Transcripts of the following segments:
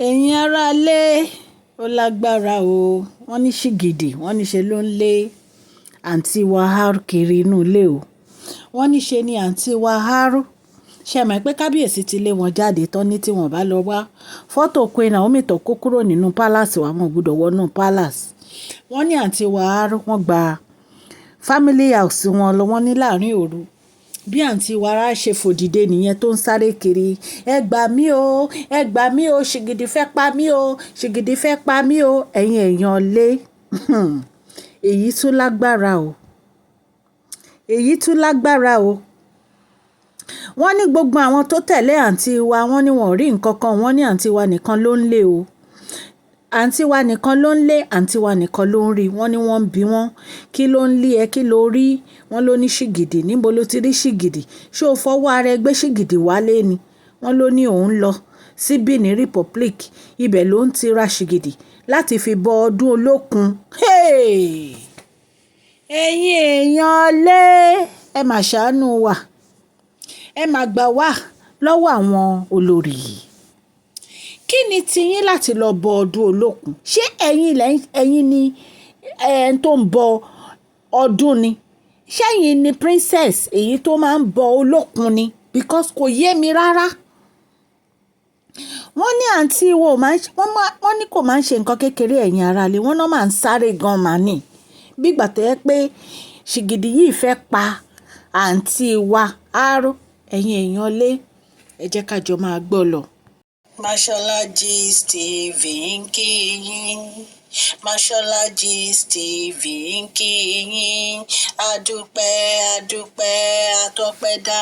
Ẹ̀yin aráalé, ó lágbára o. Wọ́n ní ṣìgìdì, wọ́n ní ṣe ló ń lé àǹtí wa R kiri inú ilé o. Wọ́n ní ṣe ni àǹtí wa R ṣe mọ̀ pé kábíyèsí ti lé wọn jáde tán ní tí wọ́n bá lọ wá fọ́tò Queen Naomi tó kó kúrò nínú palace wa, wọn ò gbọdọ̀ wọnú palace. Wọ́n ní àǹtí wa R wọ́n gba family house wọn lọ, wọ́n ní láàrin òru. Bí àǹtí wa R ṣe fò dìde nìyẹn tó ń sáré kiri. "Ẹ gbà mí o, ẹ gbà mí o, ṣìgìdì fẹ́ pa mí o, ṣìgìdì fẹ́ pa mí o." Ẹ̀yin èèyàn lé, èyí tún lágbára o. Èyí tún lágbára o. Wọ́n ní gbogbo àwọn tó tẹ̀lé àǹtí wa, wọ́n ní wọ́n ò rí nǹkan kan. Wọ́n ní àǹtí wa nìkan ló ń lé o. Àǹtí wa nìkan ló ń lé, àǹtí wa nìkan ló ń rí. Wọ́n ní wọ́n ń bi wọ́n, "Kí ló ń lé ẹ? Kí lo rí?" Wọ́n ló ní ṣìgìdì. "Níbo ló ti rí ṣìgìdì? Ṣé o fọwọ́ ara ẹ gbé ṣìgìdì wálé ni?" Wọ́n ló ní òun lọ sí Benin Republic. Ibẹ̀ ló ń ti ra ṣìgìdì láti fi bọ ọdún Olókun. Hey! Ẹ̀yin èèyàn lé, ẹ má ṣàánú wa. Ẹ má gbà wá lọ́wọ́ àwọn olórí yìí. Kí ni tiyín láti lọ bọ ọdún Olókun? Ṣé ẹ̀yin lẹ́, ẹ̀yin ni ẹni tó ń bọ ọdún ni? Ṣé ẹ̀yin ni princess èyí tó máa ń bọ Olókun ni? Because kò yé mi rárá. Wọ́n ní àǹtí wo máa ń ṣe, wọ́n ní kò máa ń ṣe nǹkan kékeré, ẹ̀yin ará ilé. Wọ́n náà máa ń sáré gan mà ní. Bí ìgbà tó jẹ́ pé ṣìgìdì yìí fẹ́ pa àǹtí wa R. Ẹ̀yin èèyàn lé, ẹ jẹ́ ká jọ máa gbọ́ lọ. Mashola Gist TV ń kí yín. Mashola Gist TV ń kí yín. Adúpẹ́, adúpẹ́, atọ́pẹ́dá.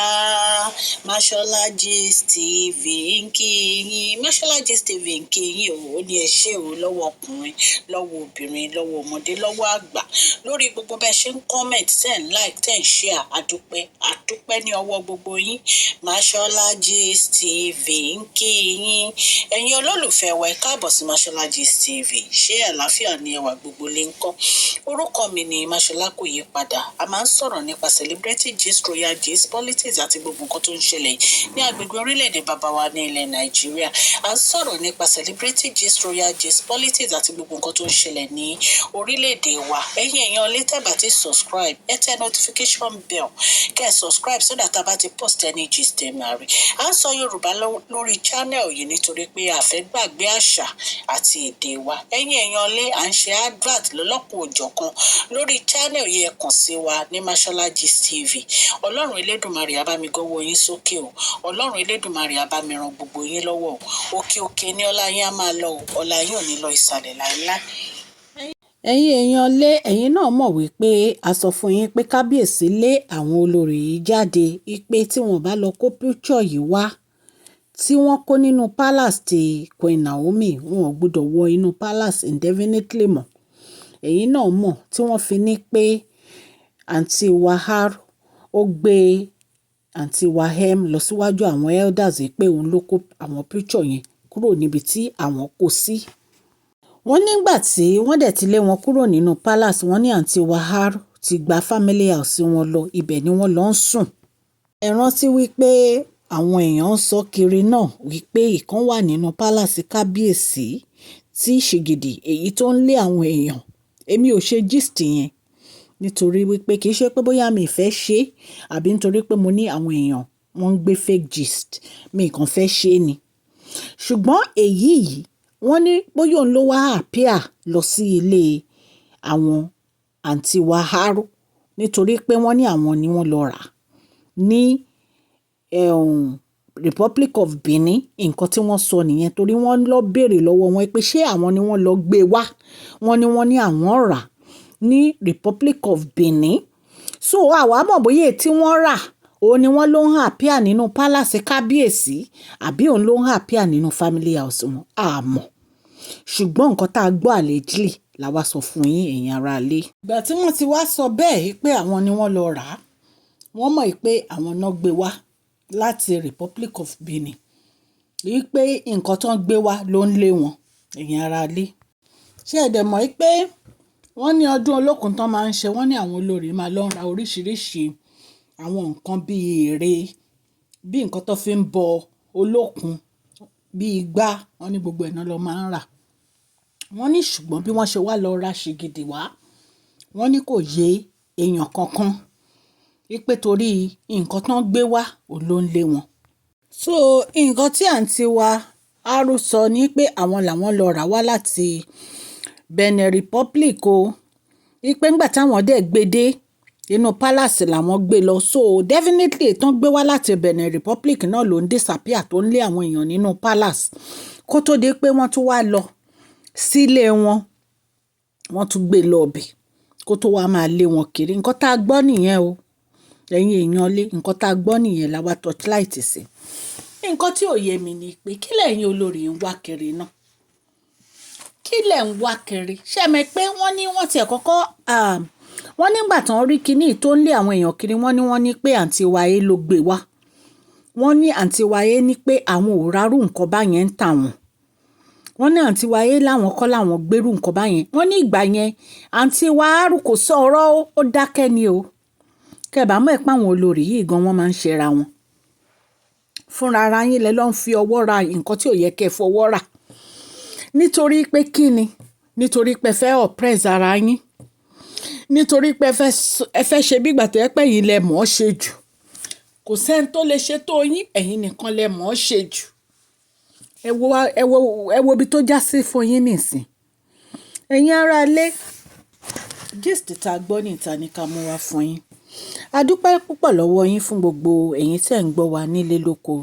Mashola Gist TV ń kí yín. Mashola Gist TV ń kí yín o. Ó ní ẹ ṣé o lọ́wọ́ ọkùnrin, lọ́wọ́ obìnrin, lọ́wọ́ ọmọdé, lọ́wọ́ àgbà, lórí gbogbo bẹ́ẹ̀ ṣe ń comment, ten like, 10 share. Adúpẹ́, adúpẹ́ ní ọwọ́ gbogbo yín. Mashola Gist TV ń kí yín. Ẹ̀yin olólùfẹ́ wa, ẹ káàbọ̀ sí Mashola Gist TV. Ṣé àlàáfíà ni ẹwà gbogbo lè ń kọ́? Orúkọ mi ni Mashola, kò yí padà. A máa ń sọ̀rọ̀ nípa celebrity gist, royal gist, politics àti gbogbo nǹkan tó ń ṣẹlẹ̀ ní agbègbè orílẹ̀-èdè bàbá wa ní ilẹ̀ Nàìjíríà. A ń sọ̀rọ̀ nípa celebrity gist, royal gist, politics àti gbogbo nǹkan tó ń ṣẹlẹ̀ ní orílẹ̀-èdè wa. Ẹ̀yin èèyàn lè tẹ́ bá ti subscribe, ẹ tẹ notification bell kẹ́ ẹ subscribe so that a bá ti post any gist, ẹ máa rí. À ń sọ Yorùbá lórí channel yìí nítorí pé a fẹ́ gbàgbé àṣà àti èdè wa. Ẹ̀yin èèyàn lé, à ń ṣe advert lọ́lọ́kan òjọ̀kan lórí channel yìí. Ẹ kàn sí wa ní Mashola Gist TV. Ọlọ́run Elédùnmarè á bá mi gọ́wọ́ yín sókè o. Ọlọ́run Elédùnmarè á bá mi ran gbogbo yín lọ́wọ́ o. Òkè òkè ní ọlá yín á máa lọ o. Ọlá yín ò ní lọ ìsàlẹ̀ láéláé. Ẹ̀yin èèyàn lé, ẹ̀yin náà mọ̀ wípé a sọ fún yín pé kábíyèsí lé àwọn olórí yìí jáde pé tí wọ́n bá lọ kó picture yìí wá tí wọ́n kó nínú palace ti Queen Naomi, wọn ò gbọ́dọ̀ wọ inú palace indefinitely mọ́. Ẹ̀yin náà mọ̀ tí wọ́n fi ní pé àǹtí wa R ó gbé àǹtí wa M lọ síwájú àwọn elders pé òun ló kó àwọn picture yẹn kúrò níbi tí àwọn kó sí. Wọ́n nígbà tí wọ́n dẹ̀ ti lé wọn kúrò nínú palace, wọ́n ní àǹtí wa R ti gba family house wọn lọ, ibẹ̀ ni wọ́n lọ ń sùn. Ẹ rántí wípé àwọn èèyàn ń sọ kiri náà wípé ìkan wà nínú palace kábíyèsí tí ṣìgìdì èyí tó ń lé àwọn èèyàn. Èmi ò ṣe gist yẹn nítorí wípé kì í ṣe pé bóyá mi fẹ́ ṣe àbí nítorí pé mo ní àwọn èèyàn wọ́n ń gbé fake gist, mi kàn fẹ́ ṣe ni. Ṣùgbọ́n èyí yìí, wọ́n ní bóyá òun ló wá appear lọ sí ilé àwọn àǹtí wa R nítorí pé wọ́n ní àwọn ni wọ́n lọ rà ní Republic of Benin. Nǹkan tí wọ́n sọ nìyẹn, torí wọ́n lọ béèrè lọ́wọ́ wọn pé ṣé àwọn ni wọ́n lọ gbé wá. Wọ́n ní wọ́n ní àwọn rà ní Republic of Benin. So àwa mọ̀ bóyá tí wọ́n rà òun ni wọ́n ló ń appear nínú palace kábíyèsí àbí òun ló ń appear nínú family house wọn, àmọ́ ṣùgbọ́n nǹkan tá a gbọ́ allegedly la wá sọ fún yín, ẹ̀yin aráalé. Ìgbà tí wọ́n ti wá sọ bẹ́ẹ̀ pé àwọn ni wọ́n lọ rà á, wọ́n mọ̀ pé àwọn náà gbé wá láti Republic of Benin, wípé nǹkan tó ń gbé wá ló ń lé wọn, ẹ̀yin aráalé. Ṣé ẹ dẹ̀ mọ̀ pé wọ́n ní ọdún Olókun tán máa ń ṣe, wọ́n ní àwọn olórí máa lọ ra oríṣiríṣi àwọn nǹkan bíi ère, bí nǹkan tó fi ń bọ Olókun. bí igbá, wọ́n ní gbogbo ẹ̀ náà lọ máa ń rà. Wọ́n ní ṣùgbọ́n bí wọ́n ṣe wá lọ ra ṣìgìdì wá, wọ́n ní kò yé èèyàn kankan wípé torí nǹkan tó ń gbé wá òun ló ń lé wọn. So nǹkan tí àǹtí wa R sọ ni pé àwọn làwọn lọ rà wá láti Benin Republic o, wípé ńgbà táwọn dẹ̀ gbé dé inú palace làwọn gbé lọ. So definitely tán gbé wá láti Benin Republic náà ló ń disappear, tó ń lé àwọn èèyàn nínú palace, kó tó di pé wọ́n tún wá lọ sílé wọn, wọ́n tún gbé lọ ibẹ̀ kó tó wá máa lé wọn kiri. Nǹkan tá a gbọ́ nìyẹn o. Ẹ̀yin èèyàn lé, nǹkan tá a gbọ́ nìyẹn la wá torchlight sí. Nǹkan tí ò yé mi ni pé kí lẹ̀yin olórí ń wá kiri náà? Kí lẹ̀ ń wá kiri? Ṣé ẹ mọ̀ pé wọ́n ní wọ́n tiẹ̀ kọ́kọ́, wọ́n nígbà tí wọ́n rí kiní tó ń lé àwọn èèyàn kiri, wọ́n ní pé àǹtí wa A ló gbé wá. Wọ́n ní àǹtí wa A ní pé àwọn ò rárú nǹkan báyẹn ń tà wọ́n. Wọ́n ní àǹtí wa A láwọn kọ́ làwọn gbérú nǹkan báyẹn. Wọ́n ní ìgbà yẹn àǹtí wa R kò sọ̀rọ̀ ó, ó dákẹ́ ni o. Kẹ́ bá mọ̀ pé àwọn olórí yìí gan wọ́n máa ń ṣe ra wọn. Fúnra ara yín lẹ ló ń fi ọwọ́ ra nǹkan tí ò yẹ kí ẹ fọwọ́ rà. Nítorí pé kí ni? Nítorí pé ẹ fẹ́ oppress ara yín. Nítorí pé ẹ fẹ́ ṣe bí ìgbà tó jẹ́ pé ẹ̀yin lẹ mọ̀ ọ́ ṣe jù. Kò sí ẹni tó lè ṣe tó yín, ẹ̀yin nìkan lẹ mọ̀ ọ́ ṣe jù. Ẹ wo, ẹ wo, ẹ wo ibi tó já sí fún yín nísìn. Ẹ̀yin ará ilé, gist tá gbọ́ ní ìta ní ká mú wá fún yín. A dúpẹ́ púpọ̀ lọ́wọ́ yín fún gbogbo ẹ̀yin tí ẹ̀ ń gbọ́ wa nílé lóko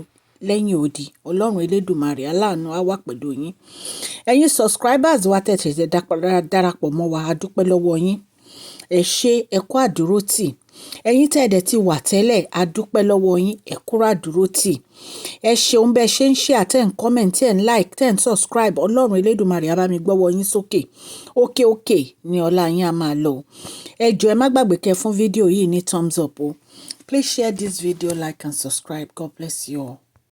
lẹ́yìn odi. Ọlọ́run Elédùmarè aláàánú á wà pẹ̀lú yín. Ẹ̀yin subscribers wa tẹ̀ ṣẹ̀ṣẹ̀ darapọ̀ mọ́ wa, a dúpẹ́ lọ́wọ́ yín. Ẹ ṣé, ẹ kú àdúrótì. Ẹ̀yin tẹ́ ẹ dẹ̀ ti wà tẹ́lẹ̀, a dúpẹ́ lọ́wọ́ yín, ẹ kú àdúrótì. Ẹ ṣeun bẹ́ẹ̀ ṣe ń share, tẹ́ ń comment, tẹ́ ń like, tẹ́ ń subscribe. Ọlọ́run Elédùmarè á bá mi gbọ́wọ́ yín sókè. Òkè òkè ni ọlá yín á máa lọ. Ẹ jọ̀ọ́, ẹ má gbàgbé kẹ́ fún fídíò yìí ní thumbs up o. Please share this video, like and subscribe. God bless you all.